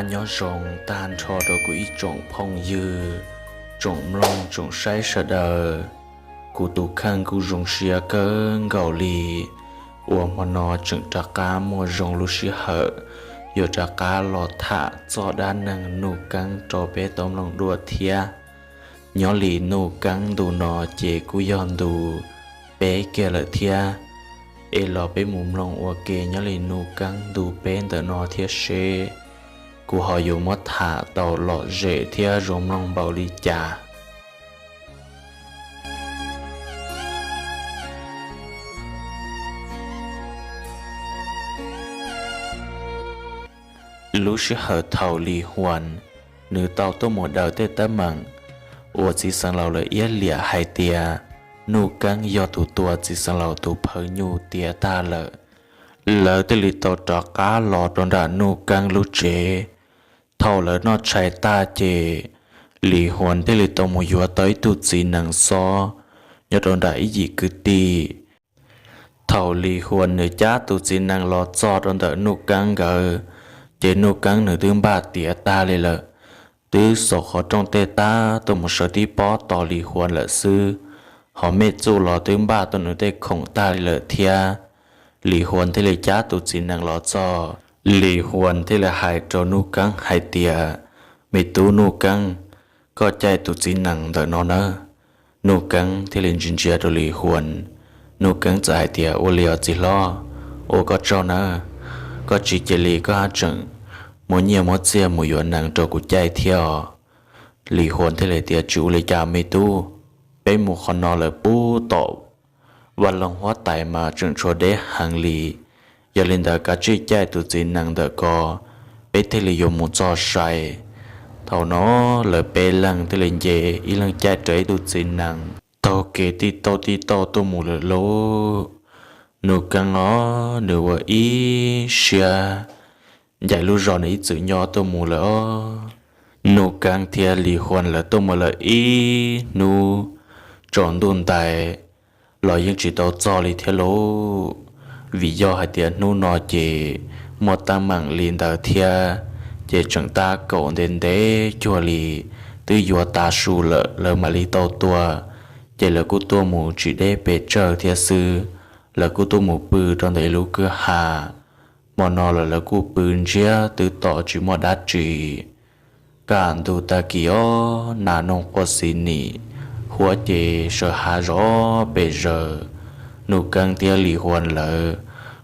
Nyob zoo tag nrho rau kuv ib tsoom phooj ywg, tsoom mloog tsoom saib sawv daws. Kuv tus kheej kuj zoo siab kawg nkaus li uas hmo no tseem rov qab muaj zoo lub sij hawm yuav rov qab los tham txoj dab neeg Nuj Keeb rau peb tau mloog dua thiab. Nyob li Nuj Keeb ntu no ces kuj yog ntu peb kiag lawm thiab. Es los peb mus mloog ua ke nyob li Nuj Keeb ntu peb ntawm no thiab seb kuv ho yuav muab tham tau lom zem thiab zoo mloog npaum li cas. Lub sij hawm thaum Lis Huas nws tau tuaj mus daws tej teeb meem uas txiv xeev laus lawv iab liam hais tias Nuj Keeb yog tus tua txiv xeev laus tus phawj nyuj tiav tag lawm, lawv thiaj li tau rov qab los rau nram Nuj Keeb lub tsev. Thaum lawv noj tshais tag ces Lis Huas thiaj li tau mus yuav tau ib tug txiv nees xob nyob rau nram ib yim kwv tij. Thaum Lis Huas nws cab tus txiv nees los txog rau ntawm Nuj Keeb nkawd, ces Nuj Keeb nws twb npaj tiav tag li lawm, twb xaus qhov rooj tej tab tuaj mus sawv tib pob tos Lis Huas lawm xwb. Hos Mej Txuj los twb npaj tau nws tej khoom tag li lawm thiab. Lis Huas thiaj li cab tus txiv nees los txog, Lis Huas thiaj li hais rau Nuj Keeb hais tias, Me tub Nuj Keeb, koj caij tus txiv nees ntawm no nawb. Nuj Keeb thiaj li ntsia ntsia rau Lis Huas. Nuj Keeb txawm hais tias, Ua li os txiv hlob, ua koj tsaug nawb. Koj tsis cia li koj haj tseem muab nyiaj muab txiaj mus yuav nees rau kuv caij thiab os. Lis Huas thiaj li tias, Tsis ua li cas me tub, peb mus qhov no lawm puag tom vaj loog huab tais mas tseem tshuav deb heev li. Yog li ntawd kav tsij caij tus txiv nees ntawm ko, peb thiaj li yuav mus txog sai. Thaum no lawv peb leeg thiaj li nce, ib leeg caij rawv ib tug txiv nees taug kev tij tauj tij tauj tuaj mus lawm lauj. Nuj Keeb os, nws ua ib siab ncaim lub zos nws ib txwm nyob tuaj mus lawm os. Nuj Keeb thiab Lis Huas lawv tuaj mus lawm ib hnub tsaus ntuj ntais los yeej tsis tau txog li thiab lauj. Vim yog hais tias hnub no ces muaj teeb meem li ntawd thiab, ces tseem tab kaum ntev ntev cuag li twb yuav tav su lawm lawv mam li tau tuaj. Ces lawv kuj tuaj mus tsis deb pes tsawg thiab xwb, lawv kuj tuaj mus pw rau ntawm ib lub kwj ha. Hmo no los lawv kuj pw ntsiab twb to tsis muaj dab tsi. Kaj ntug tag kis os, nas noog quaj xis nim, huab ces sawv hav zom pes zaws. Nuj Keeb thiab Lis Huas lawv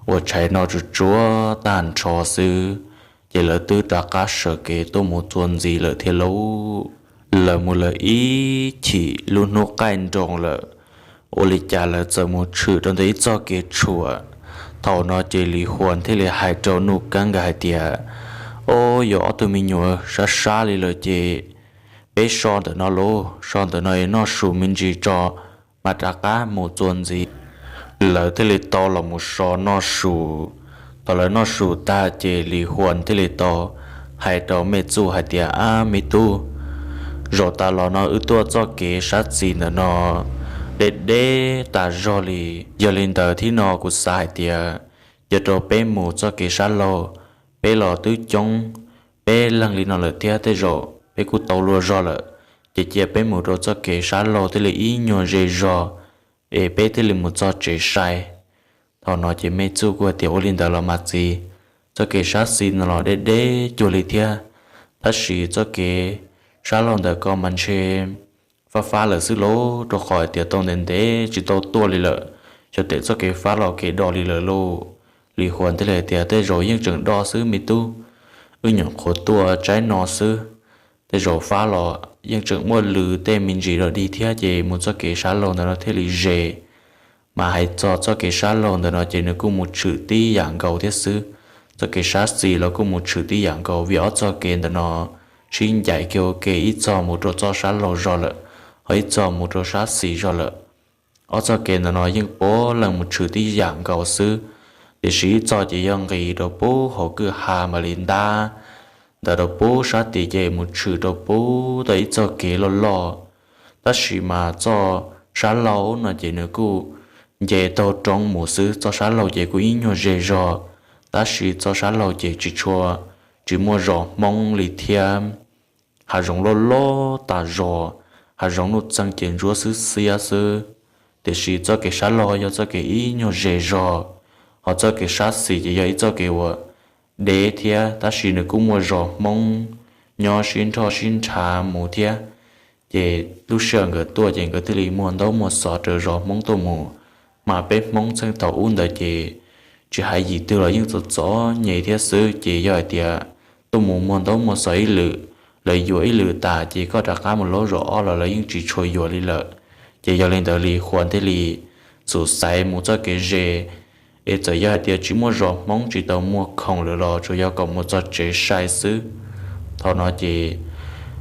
ua tshais noj tsuag tsuag tag nrho xwb, ces lawv twb rov qab sawv kev tuaj mus txuas ntxiv lawm thiab lauj. Lawv mus lawm ib chim lub hnub qaij nroos lawm, ua li cas lawv txawm mus tshwm rau ntawm ib txoj kev tshuam. Thaum no ces Lis Huas thiaj li hais rau Nuj Keeb nkawd hais tias, Ob, yog ob tug me nyuam sab sab li lawm ces peb so ntawm no lauj, so ntawm no es noj su me ntsis tso mas rov qab mus txuas ntxiv. Lawv thiaj li tau los mus so noj su. Thaum lawv noj su tag ces Lis Huas thiaj li tau hais rau Mej Txuj hais tias, Ab me tub, zaum tas los no wb tuaj txoj kev sab xis ntawm no deb deb tas zog li. Yog li ntawd thib no kuv xav hais tias yog rau peb mus txoj kev sab laug, peb los twb coob, peb leeg li no lawm thiab tej zaum peb kuj tau luag zog lawm, ces cia peb mus rau txoj kev sab laug thiaj li ib nyuag ze zog, es peb thiaj li mus txog tsev sai. Thaum no ces Mej Txuj kuj hais tias, Ua li ntawd los mas txiv, txoj kev sab xis no los deb deb cuag li thiab, tab sis txoj kev sab laug ntawm ko mas ntshe fab fab lawm xwb lauj, rau qhov hais tias tau ntev ntev tsis tau tuaj li lawm, xyov tes txoj kev fab los kev do li lawm lauj. Lis Huas thiaj li hais tias, Tej zaum yeej tseem do xwb me tub, wb nyuam qhuav tuaj tsaib no xwb, tej zaum fab los yeej tseem muaj lw tej me ntsis los dig thiab ces mus txoj kev sab laug ntawm no thiaj li ze. Mas hais txog txoj kev sab laug ntawm no ces nws kuj mus tshwm tib yam nkaus thiab xwb, txoj kev sab xis los kuj mus tshwm tib yam nkaus, vim ob txoj kev ntawm no sib ncaim kiag ua ke, ib txoj mus rau txoj sab laug zog lawm, ho ib txoj mus rau sab xis zog lawm. Ob txoj kev ntawm no yeej puav leej mus tshwm tib yam nkaus xwb, tiam sis ib txoj ces yog nqis rau pub hauv kwj ha mam li ntab ntawd rau pub sab tid ces mus tshwm rau pub tau ib txoj kev loj loj. Tab sis mas txoj sab laug no ces nws kuj nce taug roob mus xwb, txoj sab laug ces kuj ib nyuag ze zog, tab sis txoj sab laug ces tsis tshua tsis muaj zos Hmoob li thiab. Hav zoov loj loj tas zog, hav zoov nuj txeeg ces ntsuab xwb xiab xwb, tiam sis txoj kev sab laug yog txoj kev ib nyuag ze zog, ho txoj kev sab xis ces yog ib txoj kev uas deb thiab, tab sis nws kuj muaj zos Hmoob nyob sib nrhoj sib nrhav mus thiab. Ces lub sij hawm nkawd tuaj ces nkawd thiaj li muag ntaub muag xov raws zos Hmoob tuaj mus. Mas peb Hmoob txheej thaum ub ntawd ces tsis hais yim twg los yeej txom txom nyem thiab xwb, ces yog hais tias tuaj mus muag ntaub muag xov ib lwm, lawv yuav ib lwm tas ces koj rov qab mus lub zos ob los lawv yeej tsis tshua yuav li lawm. Ces yog li ntawd Lis Khuas thiaj li xub xaiv mus txoj kev ze, es txawm yog hais tias tsis muaj zos Hmoob tsis tau muaj khoom lawm los tsuas yog kom mus txog tsev sai xwb. Thaum no ces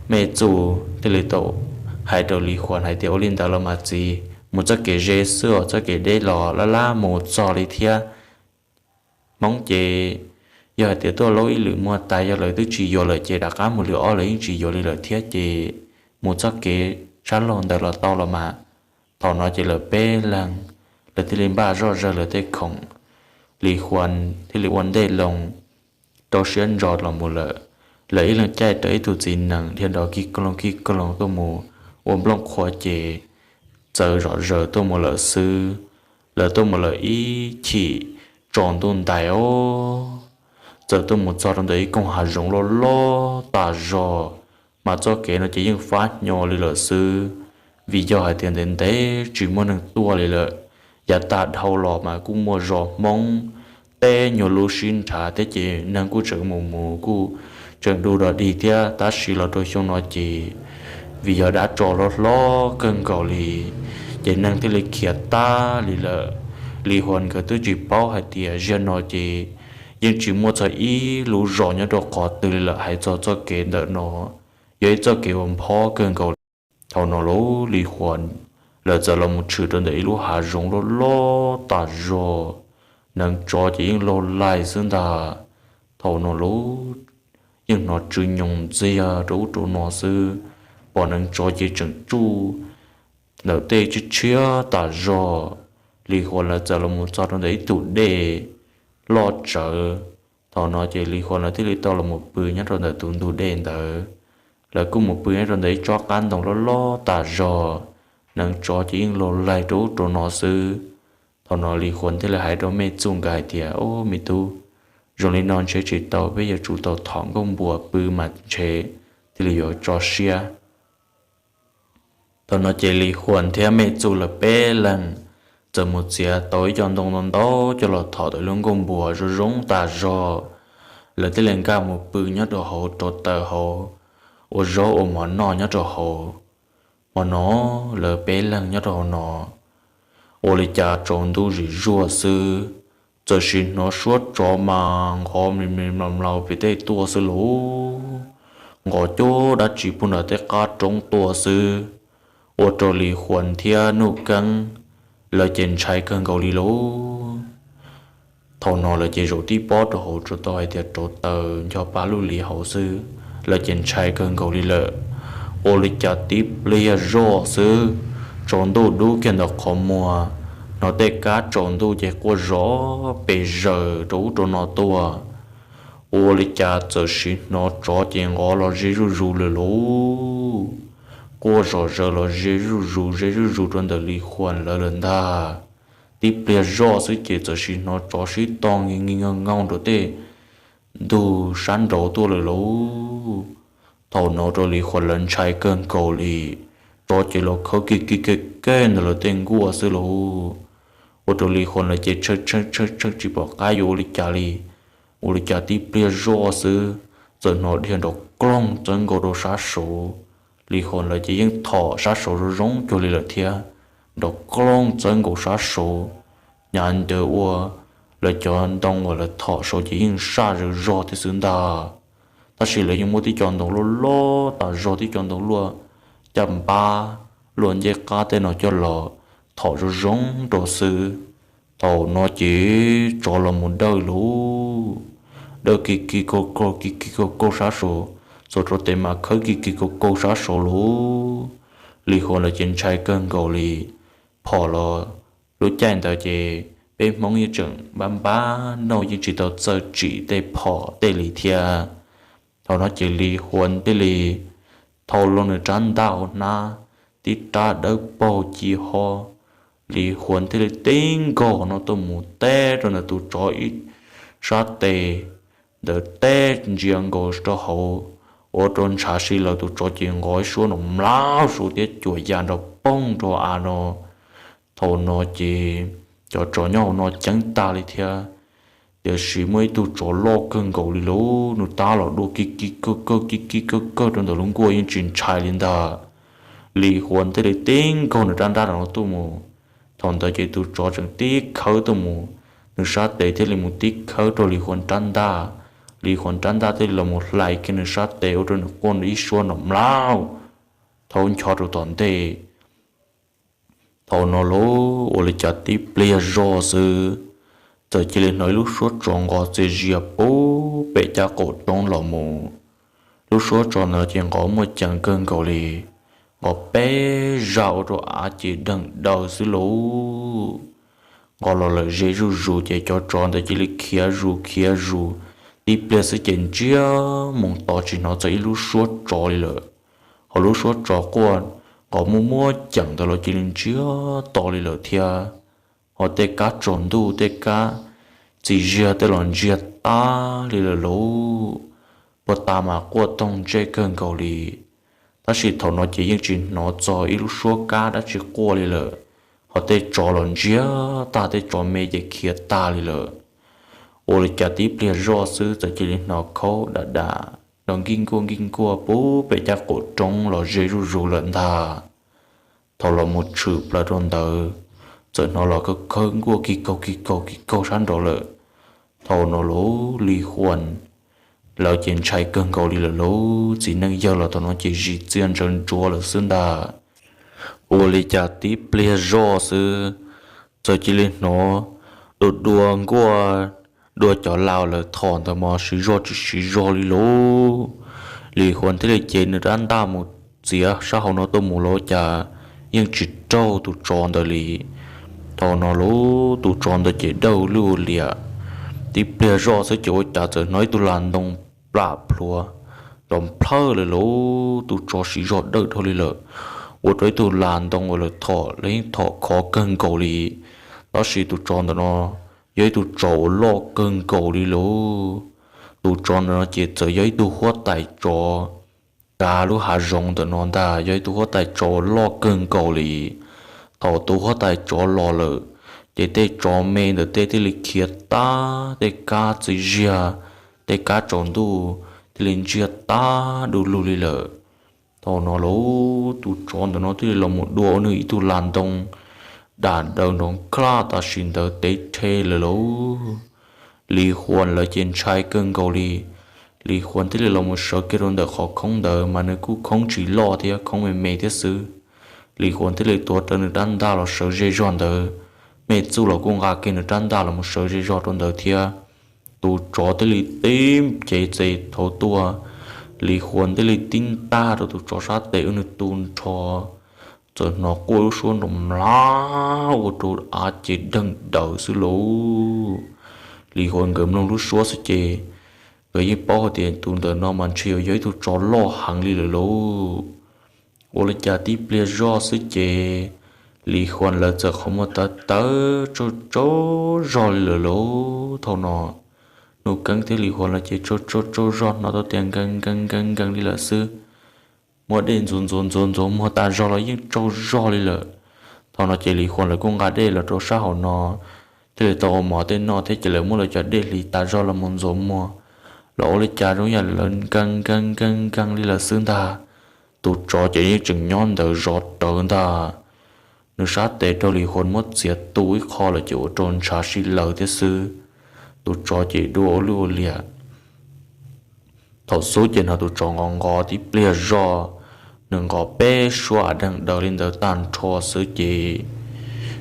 Mej Txuj thiaj li tau hais rau Lis Khuas hais tias, ua li ntawd los mas txiv, mus txoj kev ze xwb os, txoj kev deb los laj laj mus txog li thiab. Hmoob ces yog hais tias tuaj laub ib lwm muag tas yog lawv twb tsis yuav lawm ces rov qab mus lwm ob lawv yeej tsis yuav li lawm thiab, ces mus txoj kev sab laug ntawd los tau los mas. Thaum no ces lawv peb leeg, lawv thiaj li npaj zoj zawg lawv tej khoom. Lis Khuas thiaj li ua ntej loo rau siab ntso los mus lawm. Lawv ib leeg caij rawv ib tug txiv nees dhia nrov kig koog kig koog tuaj mus ua nplooj qhuav ces txawm zom zaws tuaj mus lawm xwb. Lawv tuaj mus lawm ib chim tsaus ntuj ntais os, txawm tuaj mus txog rau ntawm ib koog hav zoov loj loj tas zog, mas txoj kev no ces yeej fab hnyo li lawm xwb, vim yog hais tias ntev ntev tsis muaj neeg tuaj li lawm. Yav tag dhau los mas kuj muaj zos Hmoob teb nyuag lub sib nrhav thiab ces neeg kuj tseem mus mus kuj tseem du dog dig thiab, tab sis los rau xyoo no ces vim yog dab tsov hlob hlob kawg nkaus li, ces neeg thiaj li khiav tag li lawm. Lis Khuas nkawd twb tsis paub hais tias zaum no ces yeej tsis muaj txog ib lub zos nyob rau qhov twg li lawm, hais txog txoj kev ntawm no yog ib txoj kev uas phem kawg nkaus li. Thaum no lub Lis Khuas lawv txawm los mus tshwm rau ntawm ib lub hav zoov loj loj tas zog, neev tsov ces yeej laug laig xwb ntag. Thaum no lub yeej hnov tsw nyoos ntxiag rau ub rau no xwb, pom neev tsov ces tseem tsuj ntawm tej tshiab tshiab tas zog. Lis Khuas lawv txawm los mus txog rau ntawm ib tug dej loj tsawv. Thaum no ces Lis Khuas lawv thiaj li tau los mus pw nyob rau ntawm tus ntug dej ntawd. Lawv kuj mus pw nyob rau ntawm ib tsob qab ntoo loj loj tas zog, neev tsov ces yeej laug laig rau ub rau no xwb. Thaum no Lis Khuas thiaj li hais rau Mej Txuj nkawd hais tias, Ub, me tub, zoo li no ntshe tsis tau, peb yuav tsum tau thom nkuaj npua pw mas ntshe thiaj li yuav tso siab. Thaum no ces Lis Khuas thiab Mej Txuj lawv peb leeg txawm mus txiav tau ib co ntoo ntau ntau coj los thom tau lub nkuaj npua zoo zoo tas zog. Lawv thiaj li nkag mus pw nyob rau hauv rauv taws hauv, ua zaub ua mov noj nyob rau hauv. Hmo no lawv peb leeg nyob rau hauv no, ua li cas tsaus ntuj zim zuag xwb, txawm sim hnov suab tsov mas nqov mli mli mlaus mlaus pem tej tuaj xwb lauj. Nqov cuag dab tsi puag nram tej qab roob tuaj xwb, ua rau Lis Khuas thiab Nuj Keeb lawv ces ntshai kawg nkaus li lauj. Thaum no lawv ces zaum tib pob rau hauv tsuas tau hais tias rauv taws ncho pa lub lis hauv xwb, lawv ces ntshai kawg nkaus li lawm. Ua li cas tib pliag zoj xwb, tsaus ntuj dub kiag ntawm qhov muag, hnov tej kab tsaus ntuj ces quaj zom pes zaws rau ub rau no tuaj. Ua li cas txawm sim hnov tsov ces nqov los ze zuj zus lawm lauj. Quaj zom zaws los ze zuj zus ze zuj zus rau ntawm Lis Khuas lawv lawm ntag. Tib pliag zoj xwb ces txawm sim hnov tsov sib tog nki nki nkaug nkaug nraum tej ntug sab nraud tuaj lawm lauj. Thaum no rau Lis Khuas lawv ntshai kawg nkaus li, tsov ces los khawb kig kig keg keg ntawm lawv tej nkuaj xwb lauj. Ua rau Lis Khuas lawv ces tshee tshee tshee tshee tsis pom qab yuav ua li cas li. Ua li cas tib pliag zoj xwb, txawm hnov dhia nrov kloog txawb nkaus rau sab saud. Lis Khuas lawv ces yeej thom sab saud zoo zoo cuag li lawm thiab, nrov kloog txawb nkaus sab saud. Hnyav ntawd ua lawv cov ntoo uas lawv thom saud ces yeej saj zawv zog thiab xwb ntag. Tab sis lawv yeej muab tib co ntoo luaj loj tas zog, tib co ntoo luaj caj npab, luaj ncej qab tej no coj los thom zoo zoo rau xwb. Thaum no ces tsov los mus dawj lauj, dawj kig kig kaug kaug kig kig kaug kaug sab saud, txog rau tes mas khawb kig kig kaug kaug sab saud lauj. Lis Khuas lawv ces ntshai kawg nkaus li. Phom los lub caij ntawd ces peb Hmoob yeej tseem npab npab noj, yeej tsis tau txawj tsim tej phom tej li thiab. Thaum no ces Lis Huas thiaj li thau los nws rab ntaj hauv hnab, tib rab dawb paug ci ho. Lis Huas thiaj li tib nkaug no tuaj mus teb rau ntawm tus tsov ib sab tes ntawd, teb ntsia nkaus rau hauv, ua rau ntshav si lawv, tus tsov ces nqov ib suab nrov mlaug su thiab cuam ya nrov poog rau av no. Thaum no ces cov tsov nyob hauv no ceeb tag li thiab. Tiam sis muaj ib tug tsov loj kawg nkaus li lauj, nws tab los dua kig kig kawg kawg kig kig kawg kawg rau ntawm lub nkuaj yeej tsis ntshai li ntag. Lis Huas thiaj li tib nkaug nws rab ntaj no tuaj mus. Thaum ntawd ces tus tsov tseem tib khawb tuaj mus, nws sab tes thiaj li mus tib khawb rau Lis Huas rab ntaj. Lis Huas rab ntaj thiaj li los mus hlais kiag nws sab tes ua rau nws quaj ib suab nrov mlaug thaub ncho rau tom ntej. Thaum no lauj, ua li cas tib pliag zoj xwb, txawm cia li hnov ib lub suab tsov nqov txias zias puag pem caj qaum roob los mus. Lub suab tsov ntawd ces nqov muaj ceem kawg nkaus li, nqov peb zaj ua rau av ces deeg daws xwb lauj. Nqov los lawm ze zuj zus ces cov tsov ntawd cia li khiav zus khiav zus, tib pliag xwb ces ntsiag mus to tsis hnov txog ib lub suab tsov li lawm. Hos lub suab tsov quaj nqov muaj muaj ceem ntawd los cia li ntsiag to li lawm thiab. Hos tej kab tsaus ntuj tej kab txias zias tej los ntsiag tag li lawm lauj. Puag ta mas quaj toog ntsej kawg nkaus li, tab sis thaum no ces yeej tsis hnov txog ib lub suab kab dab tsi quaj li lawm. Hos tej tsov los ntsiag tag, tej tsov me ces khiav tag li lawm. Ua li cas tib pliag zoj xwb txawm cia li hnov khaub dam dam nrov nkij nkuaj nkij nkuaj puag pem caj qaum roob los ze zuj zus lawm ntag. Thaum los mus tshwm plaws rau ntawd, txawm hnov los khawb khawb nkuaj kig kaug kig kaug kig kaug sab nraud lawm. Thaum no lauj, Lis Huas lawv ces ntshai kawg nkaus li lawm lauj, txiv neej yawg los thaum no ces zis txias ntsawv ntsuav lawm xwb ntag. Ua li cas tib pliag zoj xwb, txawm cia li hnov dua dua nkuaj, dua cov lau lawv thom ntawd mas siv zog tsis siv zog li lauj. Lis Huas thiaj li cev nws rab ntaj mus txiav sab hauv no tuaj mus los cas yeej tsis raug tus tsov ntawd li. Thaum no lauj, tus tsov ntawd ces dawj lwj liam, tib pliag zoj xwb ces ua cas txawm hnov ib tug lag ntoo plam plhuav nrov nplhawj lawm lauj. Tus tsov siv zog dawj dhau li lawm, ua rau ib tug lag ntoo uas lawv thom, lawv yeej thom khov kawg nkaus li. Tab sis tus tsov ntawm no yog ib tug tsov uas loj kawg nkaus li lauj. Tus tsov ntawm no ces txawm yog ib tug huab tais tsov kav lub hav zoov ntawm no ntag, yog ib tug huab tais tsov uas loj kawg nkaus li. Thaum tus huab tais tsov los lawm, ces tej tsov me ntawm tej thiaj li khiav tag, tej kab txias zias, tej kab tsaus ntuj thiaj li ntsiag tag du lug li lawm. Thaum no lauj, tus tsov ntawm no thiaj li los mus dua ua nws ib tug lag ntoo dam daws nrov nklaj tam sim ntawd tev rhe lawm lauj. Lis Huas lawv ces ntshai kawg nkaus li. Lis Huas thiaj li los mus sawv kiag rau ntawm qhov khoob ntawd mas nws kuj khoob tsis loj thiab, khoob me me thiab xwb. Lis Huas thiaj li tuav rawv nws rab ntaj los sawv ze zog ntawd, Mej Txuj los kuj nqa kiag nws rab ntaj los mus sawv ze zog rau ntawd thiab. Tus tsov thiaj li tib cev txes thaum tuaj, Lis Huas thiaj li tib ntaj rau tus tsov sab tes ua nws tu nrho, txawm hnov quaj lub suab nrov mlav ua rau av ces deeg daws xwb lauj. Lis Huas nkawd mloog lub suab xwb ces nkawd yeej paub hais tias tus ntawm no mas ntshe yuav yog ib tug tsov loj heev li lawm lauj. Ua li cas tib pliag zoj xwb ces Lis Huas lawv txawm qhov muag tawv tawv tsaug tsaug zog li lawm lauj. Thaum no Nuj Keeb thiab Lis Huas lawv ces tsaug tsaug tsaug zog hnov tau tias nkees nkees nkees nkees li lawm xwb. Muab dej ntxuav ntxuav ntxuav ntxuav muag tas zog los yeej tsaug zog li lawm. Thaum no ces Lis Huas lawv kuj nqa dej los rau sab hauv no, thiaj li tau ua mov tej noj thiab ces lawv muab lawv cov dej hliv tas zog los mus ntxuav muag los ua li cas zoo yam lawv nkees nkees nkees nkees li lawm xwb ntag. Tus tsov ces yeej tseem nyob ntawd zov rawv ntag. Nws sab tes raug Lis Huas muab txiav tu ib qho lawm ces ua rau ntshav si lawv thiab xwb. Tus tsov ces dua ua lwj ua liam. Thaum xub ces hnov tus tsov nqov nqov tib pliag zoj, nws nqov peb suab av deeg daws li ntawd tag nrho xwb ces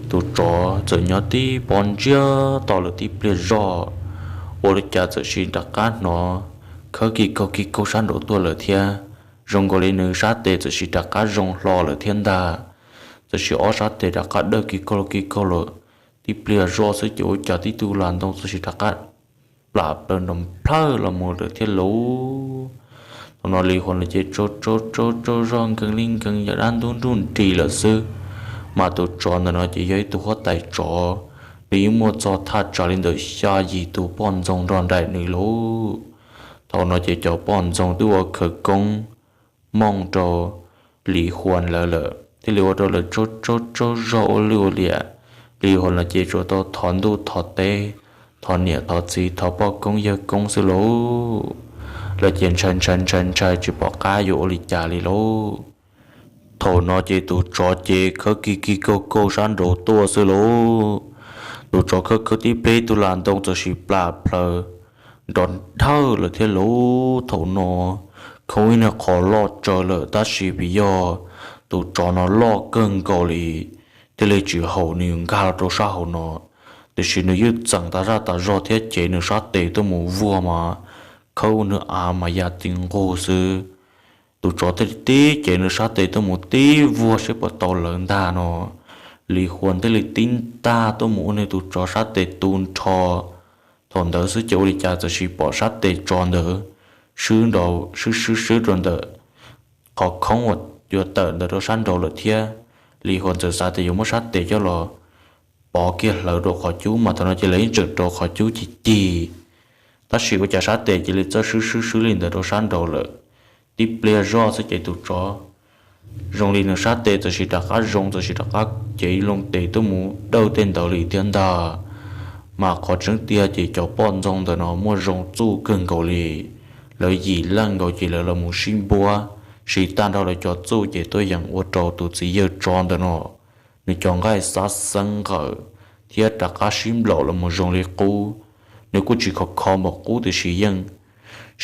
tus tsov txawm nyob tib pob ntsiag to lawm tib pliag zoj, ua li cas txawm sis rov qab hnov khawb kig kaug kig kaug sab nraud tuaj lawm thiab. Zoo nkaus li nws sab tes txawm sis rov qab zoo hlo lawm thiab ntag. Txawm sis ob sab tes rov qab dawj kig kaug kig kaug lawm. Tib pliag zoj xwb ces ua cas tib tug lag ntoo txawm sis rov qab plam plaws nrov nplhawj los mus lawm thiab lauj. Thaum no Lis Huas lawv ces tsaug tsaug tsaug zog nkees li nkees yam dab ntub nruj nris lawm xwb. Mas tus tsov ntawm no ces yog ib tug huab tais tsov, nws yeej muaj txog thaj tsam li ntawm xya yim tus poj ntxoog nrog nraim nws lauj. Thaum no ces cov poj ntxoog twb ua khawv koob mooj rau Lis Huas lawv lawm thiaj li ua rau lawv tsaug tsaug tsaug zog ua lwj ua liam. Lis Huas lawv ces tsuas tau thov ntuj thov teb, thov niam thov txiv thov poj koob yawg koob xwb lauj. Lawv ces ntshai ntshai ntshai ntshai tsis pom qab yuav ua li cas li lauj. Thaum no ces tus tsov ces khawb kig kig kaug kaug sab nraud tuaj xwb lauj. Tus tsov khawb khawb tib pliag tus lam ntoo txawm sis plam plhaws nrov dhawj lawm thiab lauj. Thaum no khoob ib niag qhov loj tsawv lawm tab sis vim yog tus tsov no loj kawg nkaus li thiaj li tsis haum nws nkag los rau sab hauv no. Tiam sis nws yeej txeem tas zaj tas zog thiab cev nws sab tes tuaj mus vuag mas khawb ua nws av mas ya ti nqug xwb. Tus tsov thiaj li tib cev nws sab tes tuaj mus tib vuag seb puas tau lawv ntag no. Lis Huas thiaj li tib ntag tuaj mus ua nws tus tsov sab tes tu nrho. Thaum ntawd xwb ces ua li cas txawm sis pom sab tes tsov ntawd swb nrau, swb swb swb rau ntawm qhov khoob uas yuav tawm ntawd rau sab nraud lawm thiab. Lis Huas txawm xav tias yuav muab sab tes coj los pov kiag hlawv rau qhov cub mas thaum no ces lawv yeej tseem rau qhov cub cig cig. Tab sis ua cas sab tes cia li txawj swb swb swb li ntawd rau sab nraud lawm. Tib pliag zoj xwb ces tus tsov zoo li nws sab tes txawm sis rov qab zoo txawm sis rov qab cev loo tes tuaj mus dawj tej ntawd li thiab ntag. Mas qhov tseeb tiag ces cov poj ntxoog ntawm no muaj zoo txuj kawg nkaus li. Lawv yim leej nkaus ces lawv los mus sib npuab, siv tag nrho lawv cov txuj ces tuaj yeem ua rau tus txiv yawg tsov ntawm no nws cov nqaij xav xeeb nqawm thiab rov qab sib nplaum los mus zoo li qub. Nws kuj tsis khov kho npaum qub tiam sis yeej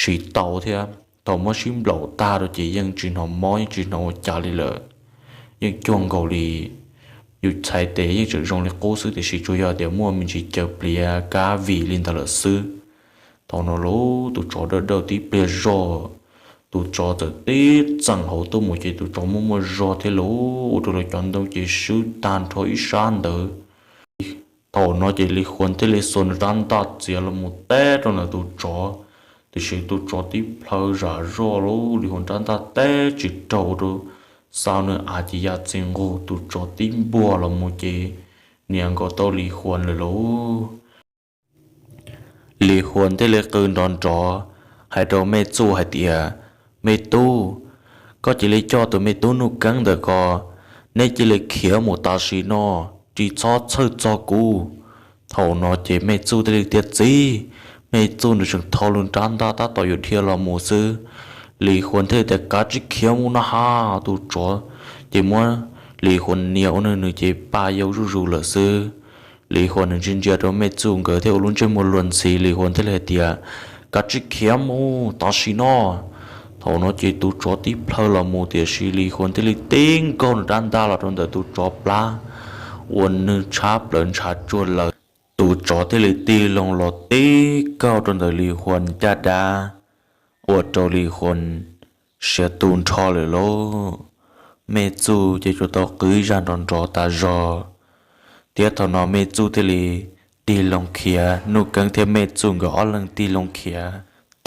siv tau thiab. Thaum muab sib nplaum tag rau ces yeej tsis hnov mob yeej tsis hnov ua cas li lawm. Yeej cuag nkaus li yus txhais tes yeej tseem zoo li qub xwb tiam sis tsuas yog tias muaj me ntsis caws pliav kab vim li ntawd lawm xwb. Thaum no lauj tus tsov dawj dawj tib pliag zog, tus tsov txawm tib txeem hauv tuaj mus ces tus tsov muaj muaj zog thiab lauj, ua rau lawv cov ntoo ces swb tag nrho ib sab ntawd. Thaum no ces Lis Huas thiaj li xuas nws rab ntaj txiav los mus teb rau ntawm tus tsov, tiam sis tus tsov tib plhaw zam zoj lauj, Lis Huas rab ntaj teb tsis raug, ua rau xa nws av ces ya txi nqug, tus tsov tib npuag los mus ces nias nkaus tau Lis Huas lawm lauj. Lis Huas thiaj li qw nrov nrov hais rau Mej Txuj hais tias, Mej Tub, koj cia li coj tus me tub Nuj Keeb ntawm ko, neb cia li khiav mus tam sim no, tsis txhob txhawj txog kuv. Thaum no ces Mej Txuj thiaj li tias, Txiv! Mej Txuj nws tseem thau lub rab ntaj tab tom yuav dhia los mus xwb, Lis Huas thiaj li tias, Kav tsij khiav mus no ha! Tus tsov ces muab Lis Huas nias ua nws, nws ces pa yau zuj zus lawm xwb. Lis Huas nws ntsia ntsia rau Mej Txuj nkawd thiab ua lub ntsej muag luag ntxhi, Lis Huas thiaj li hais tias, Kav tsij khiav mus tam sim no. Thaum no ces tus tsov tib plhaw los mus tiam sis Lis Huas thiaj li tib nkaug nws rab ntaj los rau ntawm tus tsov plab, ua nws tshab plaws ntshav tsuag lawm. Tus tsov thiaj li tig loo los tib nkaug rau ntawm Lis Huas caj dab, ua rau Lis Huas siav tu nrho lawm lauj. Mej Txuj ces tsuas tau qw zaj nrov nrov tas zog, thiab thaum no Mej Txuj thiaj li tig loo khiav, Nuj Keeb thiab Mej Txuj nkawd ob leeg tig loo khiav.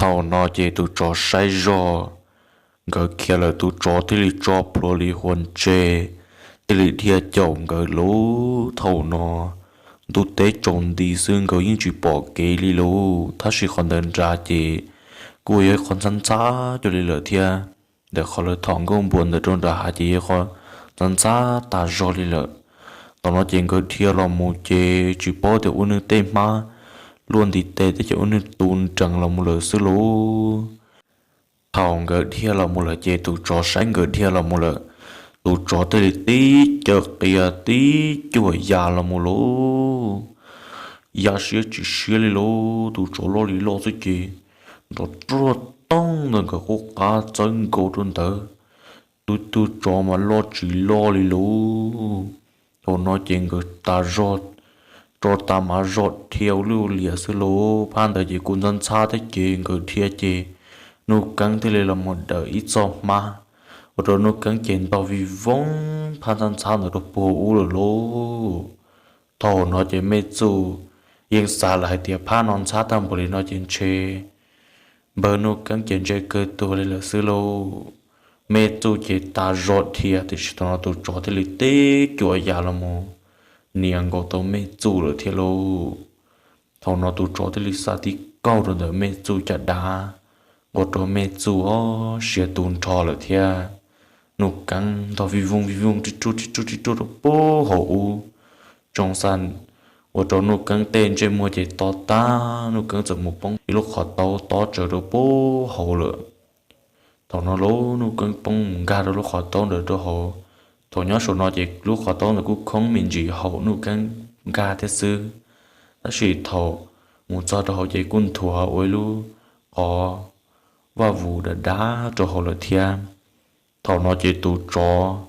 Thaum no ces tus tsov saib zog, nkawd khiav lawm tus tsov thiaj li tso plhuav Lis Huas tseg, thiaj li dhia caum nkawd lauj. Thaum no ntuj teb tsaus nti xwb nkawd yeej tsis pom kev li lauj, tab sis qhov ntawd nrad ces kuj yog ib qho ntxhab ntxhab cuag li lawm thiab. Ntawm qhov lawv thom nkauj npuas ntawm rau nram hav ces yog qhov ntxhab ntxhab tas zog li lawm. Thaum no ces nkawd dhia los mus ces tsis paub tias ua nws tej hmab luaj ntiv tes thiab ces ua nws tu nrees los mus lawm xwb lauj. Thaum nkawd dhia los mus lawm ces tus tsov saib nkawd dhia los mus lawm, tus tsov thiaj li tib caws qia tib cuam ya los mus lauj. Ya siab tsis siab li lauj, tus tsov loj li loj xwb ces nrov ruaj toog ntawm nkawd qub qab txawb nkaus rau ntawd. Tus tug tsov mas loj tsis loj li lauj. Thaum no ces nkawd tas zog, tso tas mas zog dhia ua lwj ua liam xwb lauj. Phab ntawd ces kuj ntxhab ntxhab thiab ces nkawd dhia ces Nuj Keeb thiaj li los mus dawm ib txoj hmab, ua rau Nuj Keeb ces ntog vij voog phab ntxhab ntxhab ntawd rau puag ub lawm lauj. Thaum no ces Mej Txuj yeej xav lawm hais tias phab no ntxhab tag npaum li no ces ntshe Npawg Nuj Keeb ces ntse kawg tuag li lawm xwb lauj. Mej Txuj ces tas zog dhia, tiam sis thaum no tus tsov thiaj li teb cuam ya los mus nias nkaus tau Mej Txuj lawm thiab lauj. Thaum no tus tsov thiaj li xa tib kaug rau ntawm Mej Txuj caj dab, ua rau Mej Txuj ob siav tu nrho lawm thiab. Nuj Keeb ntog vij vooj vij vooj rib ruaj rib ruaj rib ruaj rau pub hauv ub, tsoo xa ua rau Nuj Keeb tej ntsej muag ces to tag, Nuj Keeb txawm mus poob ib lub qhov taub tob tsawv rau pub hauv lawm. Thaum no lauj, Nuj Keeb poob mus nkag rau lub qhov taub ntawd rau hauv. Thaum nyob saum no ces lub qhov taub ntawd kuj khoob me ntsis haum Nuj Keeb nkag thiab xwb, tab sis thaum mus txog rau hauv ces kuj nthuav ua ib lub qhov vaj vus dav dav rau hauv lawm thiab. Thaum no ces tus tsov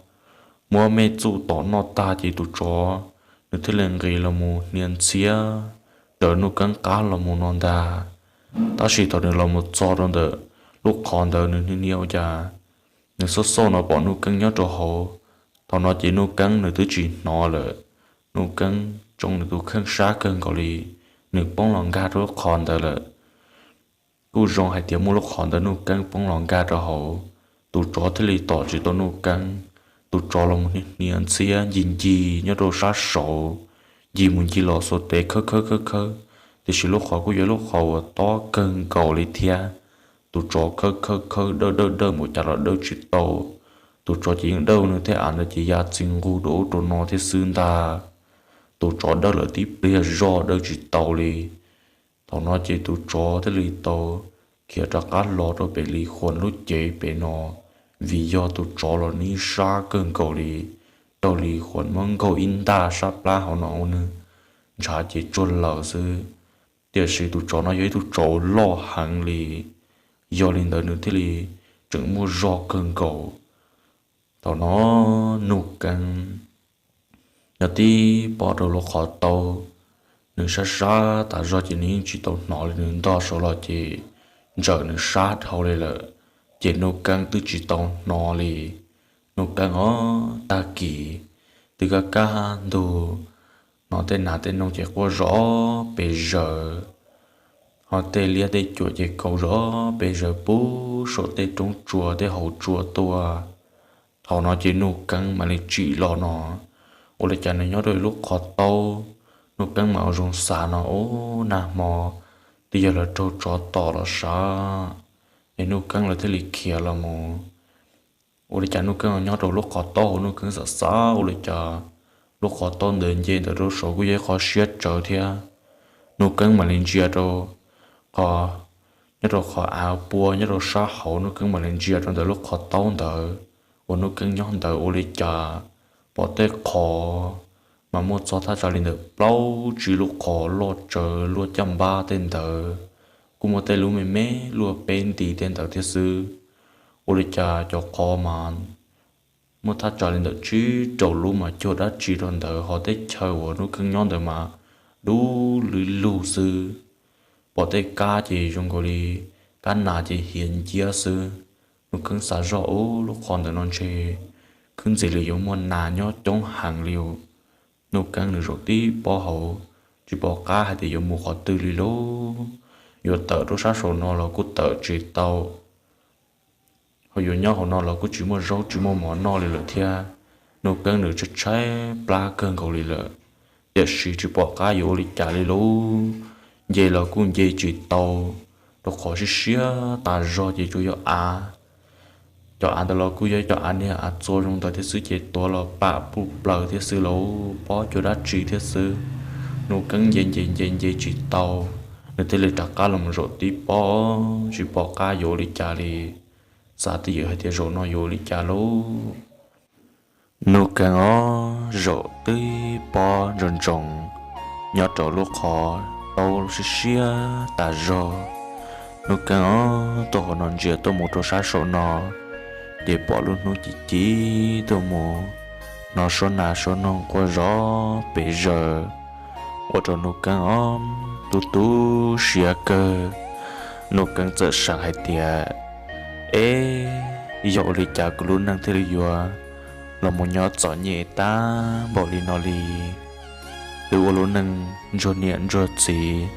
muab Mej Txuj tom noj tag ces tus tsov nws thiaj li nqis los mus hnia ntxhiab raws Nuj Keeb qab los mus no ntag. Tab sis thaum nws los mus txog rau ntawm lub qhov ntawd nws hnia hnia ua cas nws xauj xauj no pom Nuj Keeb nyob rau hauv. Thaum no ces Nuj Keeb nws twb tsis hnov lawm. Nuj Keeb tsoo nws tus kheej sab kawg nkaus li, nws poob los nkag rau lub qhov ntawd lawm. Kuj zoo hais tias muaj lub qhov ntawd Nuj Keeb poob los nkag rau hauv, tus tsov thiaj li tom tsis tau Nuj Keeb. Tus tsov los mus hnia hnia ntxhiab ncig ncig nyob rau sab saud, ncig mus ncig los xuas tes khawb khawb khawb khawb, tiam sis lub qhov kuj yog lub qhov uas tob kawg nkaus li thiab. Tus tsov khawb khawb khawb dawj dawj dawj npaum cas los dawj tsis tau. Tus tsov ces yeej dawj nws tej av ntawd ces ya txi nqug rau ub rau no thiab xwb ntag. Tus tsov dawj lawm tib pliag zog dawj tsis tau li. Thaum no ces tus tsov thiaj li tau khiav rov qab los rau pem Lis Khuam lub cev pem no, vim yog tus tsov los nws sab kawg nkaus li, raug Lis Khuam muab nkaug ib ntaj sab plab hauv no ua nws ntshav ces tsuag lawm xwb. Tiam sis tus tsov no yog ib tug tsov uas loj heev li, yog li ntawd nws thiaj li tseem muaj zog kawg nkaus. Thaum no Nuj Keeb nyob tib pob rau lub qhov taub, nws sab sab tas zog ces nws yeej tsis tau hnov li, nws ntog saud los ces ntsawm nws sab dhau li lawm, ces Nuj Keeb twb tsis tau hnov li. Nuj Keeb os, tag kis twb kaj kaj ntug, hnov tej nas tej noog ces quaj zom pes zaws, ho tej liab tej cuam ces kaus zom pes zaws puag saum tej roob tsua tej hauv tsua tuaj. Thaum no ces Nuj Keeb mam li tsim los no, ua li cas nws nyob rau lub qhov taub, Nuj Keeb mam ua zoo xav no, ub, nag hmo twb yog lawv raug tsov tom los sav, es Nuj Keeb lawv thiaj li khiav los mus. Ua li cas Nuj Keeb nyob rau lub qhov taub hauv, Nuj Keeb xav xav ua li cas lub qhov taub ntawd nce ntawd rau saud kuj yog ib qhov siab tsawv thiab. Nuj Keeb mam li ntsia rau qhov, nyob rau qhov av pua nyob rau sab hauv, Nuj Keeb mam li ntsia rau ntawm lub qhov taub ntawd uas Nuj Keeb nyob ntawd ua li cas pom tej qhov mas muaj txog thaj tsam li ntawm plaub tsib lub qhov loj tsawv luaj caj npab tej ntawd, kuj muaj tej lub me me luaj peb nti tej ntawd thiab xwb. Ua li cas cov qhov mas muaj thaj tsam li ntawm tsib rau lub mas cuag dab tsi rau ntawd, ho tej chaw uas Nuj Keeb nyob ntawd mas dub lwb lug xwb. Pom tej kab ces zoo nkaus li kab nas ces hiav nciab xwb. Nuj Keeb xav zoj, ub, lub qhov ntawd no ntshe khwb ntxiv li yuav muaj nas nyob coob heev li. Nuj Keeb nws zaum tib pob hauv, tsis pom qab hais tias yuav mus qhov twg li lauj. Yuav tawm rau sab saum no los kuj tawm tsis tau, ho yuav nyob hauv no los kuj tsis muaj zaub tsis muaj mov noj li lawm thiab. Nuj Keeb nws tshaib tshaib plab kawg nkaus li lawm, tiam sis tsis pom qab yuav ua li cas li lauj. Nce los kuj nce tsis tau, rau qhov siab siab tas zog ces tsuas yog av. Cov av ntawd los kuj yog cov av niag av txua zoo ntawd thiab xwb ces tuav los pam puj plaws thiab xwb lauj, pob cuag dab tsi thiab xwb. Nuj Keeb nce nce nce nce tsis tau, nws thiaj li rov qab los zaum tib pob, tsis pom qab yuav ua li cas li. Xav twj ywm hais tias zaum no yuav ua li cas lauj. Nuj Keeb os, zaum tib pob ntsoov ntsoov nyob rau lub qhov taub siab siab tas zog. Nuj Keeb os, tuaj hauv no ntsia tuaj mus rau sab saum no, ces pom lub hnub ci ci tuaj mus, hnov suab nas suab noog quaj zom pes zaws, ua rau Nuj Keeb os tu tu siab kawg. Nuj Keeb txawm xav hais tias, eb, yog ua li cas kuv lub neej thiaj li yuav los mus nyob txom nyem tag npaum li no li? Twb ua lub neej ntsuag niam ntsuag txiv,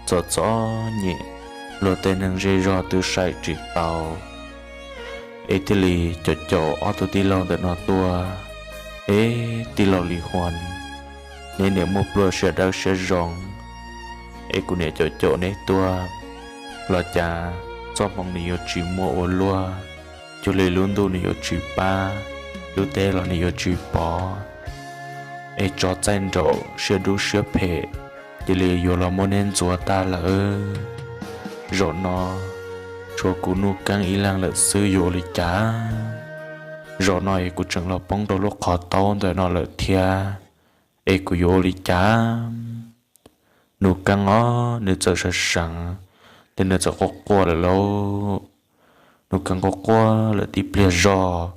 txom txom nyem, luag tej neeg zej zog twb saib tsis tau, es thiaj li caum caum ob tug tij laug ntawm no tuaj. Es tij laug Lis Huas, neb niam muaj plua siab dawb siab zoo, es kuv niam caum caum neb tuaj los cas txoj hmoov nws yuav tsis muaj ua luaj, cuag li lub ntuj nws yuav tsis pab, lub teb los nws yuav tsis pov, es tso txaij nraum siab dub siab phem cia li yuav los muab neb ntxuav tag lawm. Zaum no tshuav kuv Nuj Keeb ib leeg lawm xwb yuav ua li cas? Zaum no es kuv tseem los poob rau lub qhov taub ntawm no lawm thiab, es kuv yuav ua li cas? Nuj Keeb os, nws txawm sawv seev, ces nws txawm quaj quaj lawm lauj. Nuj Keeb quaj quaj lawm tib pliag zog,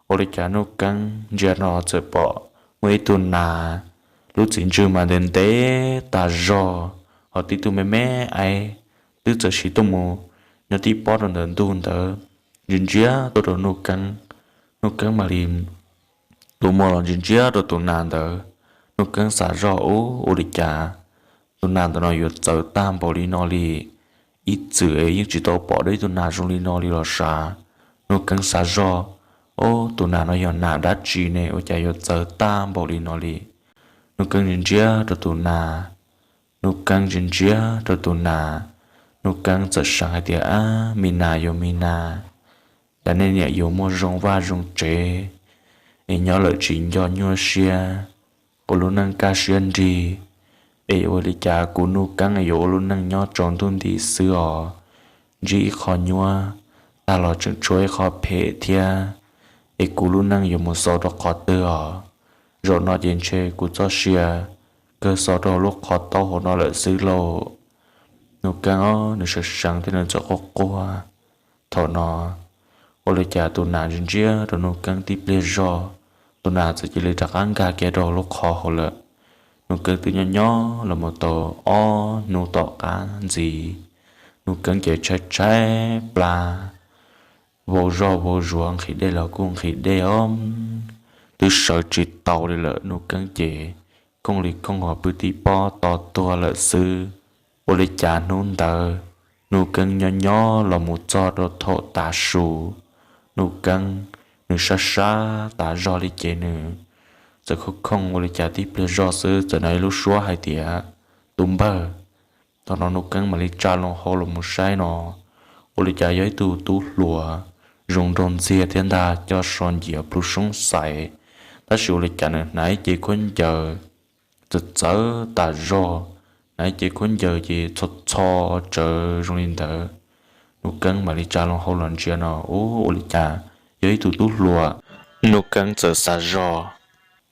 ua li cas Nuj Keeb ntsia no txawm pom muaj ib tug nas, lub txiv ntswg mas ntev ntev tas zog, ho tib tug me me aib, twb txawm siv tuaj mus nyob tib pob rau ntawm ntug ntawd, ntsia ntsia tuaj rau Nuj Keeb. Nuj Keeb mam li tus muag los ntsia ntsia rau tus nas ntawd. Nuj Keeb xav zog, ub, ua li cas tus nas ntawm no yuav txawv tag npaum li no li? Ib txwm es yeej tsis tau pom dua ib tug nas zoo li no li los sav. Nuj Keeb xav zog, ub, tus nas no yog nas dab tsi ne ua cas yuav txawv tag npaum li no li? Nuj Keeb ntsia ntsia rau tus nas, Nuj Keeb ntsia ntsia rau tus nas, Nuj Keeb txawm seev hais tias, ab, me nas yuav me nas, cas nej niam yuav muaj zoo vaj zoo tsev, es nyob lawm tsis nco nyuaj siab, ua lub neej kaj siab nrig, es ua li cas kuv Nuj Keeb yuav ua lub neej nyob tsaus ntuj nti xwb os? Ntsib ib qho nyuaj tag los tseem tshuav ib qho phem thiab, es kuv lub neej yuav mus xaus rau qhov twg os? Zaum no ces ntshe kuv txoj sia kawg xaus rau lub qhov taub hau no lawm xwb lauj. Nuj Keeb os, nws sawv seev thiab nws txawm quaj quaj. Thaum no ua li cas tus nas ntsia ntsia rau Nuj Keeb tib pliag zog, tus nas txawm cia li rov qab nkag kiag rau lub qhov hauv lawm. Nuj Keeb twb nyob nyob los mus tau ob hnub tom qab ntxiv, Nuj Keeb ces tshaib tshaib plab, vau zog vau zuav, nqhis dej los kuj nqhis dej os, twb sawv tsis tau li lawm. Nuj Keeb ces khooj li khooj ho pw tib pob to tuag lawm xwb. Ua li cas hnub ntawd Nuj Keeb nyob nyob los mus txog rau thaum tav su, Nuj Keeb nws sab sab tas zog li ces nws txawm khooj khooj ua li cas tib pliag zog xwb txawm hnov ib lub suab hais tias, tus npawg. Thaum no Nuj Keeb mam li tsa loo hau los mus saib no, ua li cas yog ib tug tub hluas zoo nraug ntxiag thiab ntag, coj so nciav plhu soob xais, tab sis ua li cas nws hnav ib cev khaub ncaws txawv txawv tas zog, hnav ib cev khaub ncaws ces txho txho tsawv zoo li ntawd. Nuj Keeb mam li tsa loo hau los ntsia no, ub, ua li cas yog ib tug tub hluas. Nuj Keeb txawm xav zog,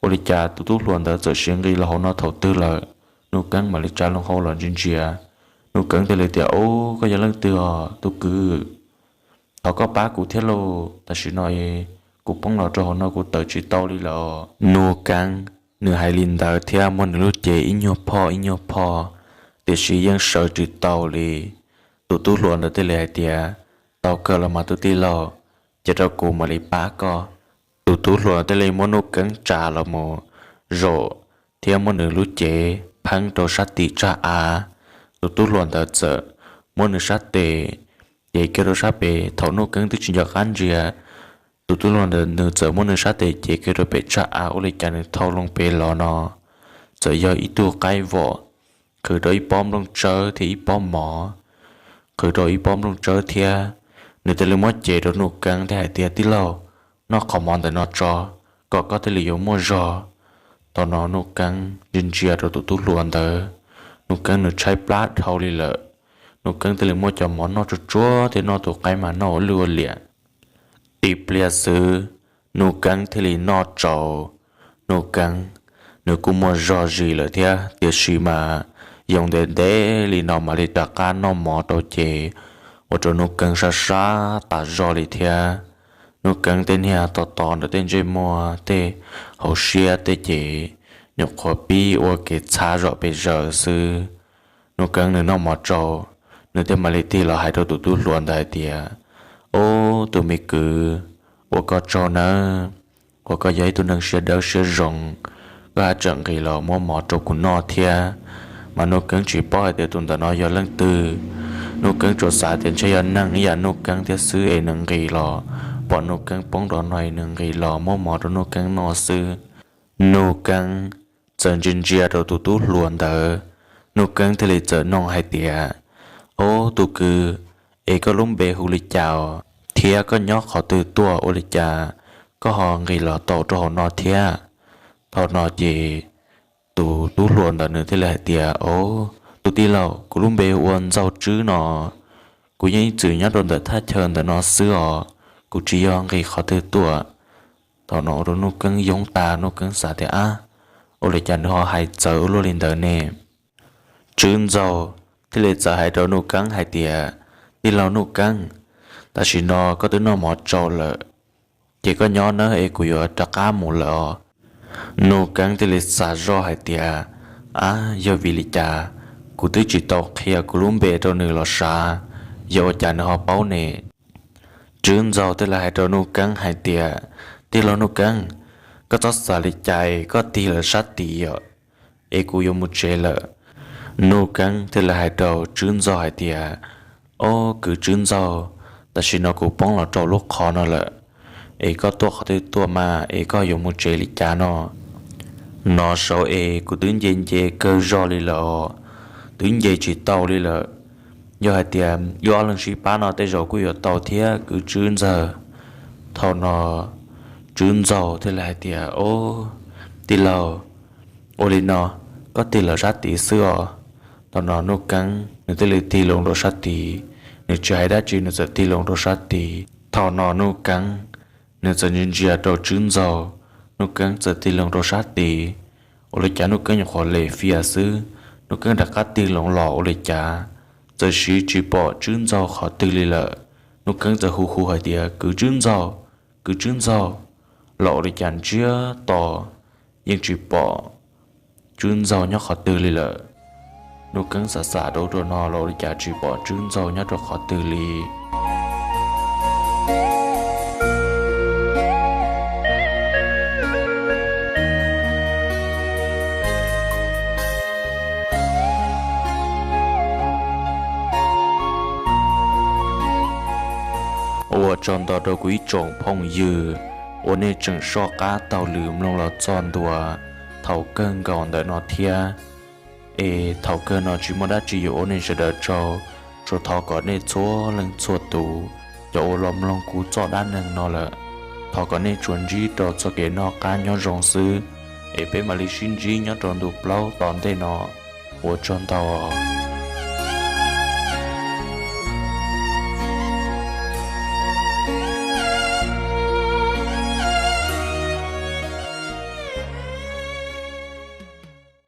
ua li cas tus tub hluas ntawd txawm siv nqis los hauv no thaum twg lawm? Nuj Keeb mam li tsa loo hau los ntsia ntsia. Nuj Keeb thiaj li tias, ub, koj yog leej twg os tus kwv? Thov koj pab kuv thiab lauj, tam sim no kuv poob los rau hauv no kuv tawm tsis tau li lawm. Nuj Keeb nws hais li ntawd thiab muab nws lub cev ib nyuag phoj ib nyuag phoj, tiam sis yeej sawv tsis tau li. Tus tub hluas ntawd thiaj li hais tias, tau kawg los mas tus tij laug, cia rau kuv mam li pab koj. Tus tub hluas thiaj li muab Nuj Keeb tsa los mus zaum thiab muab nws lub cev pheeb rau sab tim tsag av. Tus tub hluas ntawd txawm muab nws sab tes ces kiag rau sab pem, thaum Nuj Keeb twb tsis nco qab ntsia, tus tub hluas ntawd nws txawm muab nws sab tes ces kiag rau pem tsag av, ua li cas nws thau loo pem los no txawm yog ib tug qaib vom, qhwv rau ib pob nplooj tsawb thiab ib pob mov, qhwv rau ib pob nplooj tsawb thiab. Nws thiaj li muab cev rau Nuj Keeb thiab hais tias, tij laug, noj qhov mov ntawm no tso, kom koj thiaj li yuav muaj zog. Thaum no Nuj Keeb ntsia ntsia rau tus tub hluas ntawd, Nuj Keeb nws tshaib plab dhau li lawm. Nuj Keeb thiaj li muab cov mov noj tsuag tsuag thiab noj tus qaib mas noj ua lwj ua liam. Tib pliag xwb, Nuj Keeb thiaj li noj tsaus. Nuj Keeb nws kuj muaj zog zis lawm thiab, tiam sis mas yoo ntev ntev li no mam li rov qab noj mov rau ces ua rau Nuj Keeb sab sab tas zog li thiab. Nuj Keeb tej niag to to ntawm tej ntsej muag, tej hauv siab tej ces nyuam qhuav pib ua kev txhab zom pes zaws xwb. Nuj Keeb nws noj mov tsaus, nws thiaj mam li tig los hais rau tus tub hluas ntawd hais tias, ub, tus me kwv, ua koj tsaug nawb, uas koj yog ib tug neeg siab dawb siab zoo, koj haj tseem nqis los muab mov rau kuv noj thiab. Mas Nuj Keeb tsis paub hais tias tus ntawm no yog leej twg. Nuj Keeb tsuas xav tias ntshe yog neeg ib yam Nuj Keeb thiab xwb es nws nqis los, pom Nuj Keeb poob rau no es nws nqis los muab mov rau Nuj Keeb noj xwb. Nuj Keeb txawm ntsia ntsia rau tus tub hluas ntawd, Nuj Keeb thiaj li txawm nug hais tias, Ob, tus kwv, es koj lub npe hu li cas os? Thiab koj nyob qhov twg tuaj, ua li cas koj ho nqis los tau rau hauv no thiab? Thaum no ces tus tub hluas ntawd nws thiaj li hais tias, Ob, tus tij laug, kuv lub npe hu ua Ntxaug Tswb no. Kuv yeej ib txwm nyob rau ntawm thaj chaw ntawm no xwb os, kuv tsis yog nqis qhov twg tuaj. Thaum no ua rau Nuj Keeb yoob tas, Nuj Keeb xav tias, Ab, ua li cas nws ho hais txawv ua luaj li ntawd ne? Tswb Ntxaug thiaj li txawm hais rau Nuj Keeb hais tias, Tij laug Nuj Keeb, tam sim no koj twb noj mov tsau lawm, ces koj nyob nawb es kuv yuav rov qab mus lawm os. Nuj Keeb thiaj li xav zoj hais tias, Ab, yog vim li cas kuv twb tsis tau qhia kuv lub npe rau nws los sav, yog ua cas nws ho paub ne? Tswb Ntxaug thiaj li hais rau Nuj Keeb hais tias, Tij laug Nuj Keeb, koj txhob xav li cas, koj tig lawm sab tid os, es kuv yuav mus tsev lawm. Nuj Keeb thiaj li hais rau Tswb Ntxaug hais tias, Ob, kwv Tswb Ntxaug, tam sim no kuv poob los rau lub qhov no lawm, es koj tuaj qhov twg tuaj mas es koj yuav mus tsev li cas no? No saud es kuv twb nce nce kawg zog li lawm os, twb nce tsis tau li lawm. Yog hais tias wb ob leeg sib pab no tej zaum kuj yuav tau thiab kwv Tswb Ntxaug. Thaum no Tswb Ntxaug thiaj li hais tias, Ob, tij laug, ua li no, koj tig lawm sab tid xwb os. Thaum no Nuj Keeb nws thiaj li tig loo rau sab tid, nws tsis hais dab tsi nws txawm tig loo rau sab tid. Thaum no Nuj Keeb nws txawm ntsia ntsia rau Tswb Ntxaug, Nuj Keeb txawm tig loo rau sab tid. Ua li cas Nuj Keeb nyuam qhuav le fias xwb, Nuj Keeb rov qab tig loo los ua li cas, txawm siv tsis pom Tswb Ntxaug qhov twg li lawm. Nuj Keeb txawm hu hu hais tias, Kwv Tswb Ntxaug, kwv Tswb Ntxaug, los ua li cas ntsiag to yeej tsis pom Tswb Ntxaug nyob qhov twg li lawm. Nuj Keeb xav xav rau ub rau no los ua li cas tsis pom Tswb Ntxaug nyob rau qhov twg li. Ua tsaug ntau rau kuv ib tsoom phooj ywg uas nej tseem soj qab taug lw mloog los txog ntua thaum kawg nkaus ntawm no thiab. Es thaum kawg no tsis muaj dab tsi yuav ua nej sawv daws tsaug, tsuas thov kom nej txhua leej txhua tus cov uas los mloog kuv txoj dab neeg no lawm, thov kom nej tsuas ntsib rau txoj kev noj qab nyob zoo xwb, es peb mam li sib ntsib nyob rau ntu plaub tom ntej no. Ua tsaug ntau.